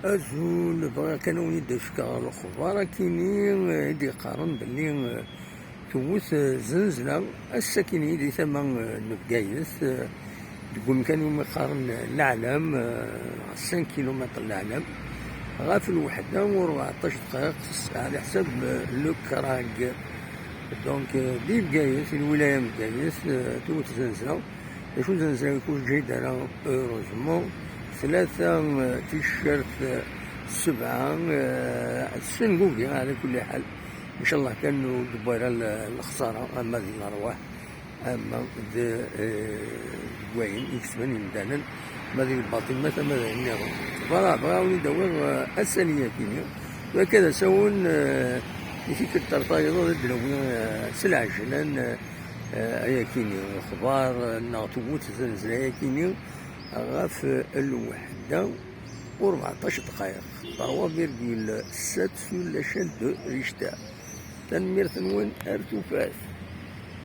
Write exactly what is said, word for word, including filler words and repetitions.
Azul, bɣiɣ kan ad wen-id-fkeɣ lexbar akini, eh, i d-yeqqaren belli, eh, tewwet, eh, zenzla ass-akini di tama, eh, n Bgayet, eh, deg umkan umi qqaren Leɛlam, eh, cinq kilomètres Leɛlam, ɣef lweḥda u rbeɛṭac dqayeq s-, ɛla ḥsab, eh, le Krag. Donc, eh, di Bgayet, lwilaya n Bgayet, eh, tewwet zenzla. D acu zenzla ur teǧǧid ara, heureusement, tlata, eh, ticcert, eh, sebɛa, eh, tessengugi, ɛla kulli ḥal. Ncallah kan ur d-tewwi ara l-, lexsara, ama di lerwaḥ, ama d, eh, deg wayen i yesban imdanen, ma di lbaṭimat, ama d ayen nniḍen. Voilà, bɣiɣ ad wen-id-awiɣ, eh, ass-agi akini. Akka d asawen, eh, i tikkelt ar tayeḍ ad d-nawi, eh, s lɛejlan, eh, eh, ayakini, lexbar, eh, neɣ tewwet zenzla ayakini ɣef, eh, lweḥda u rbeɛṭac dqayeq, trois virgule sept sur l'échelle de Richter. Tanemmirt-nwen, ar tufat.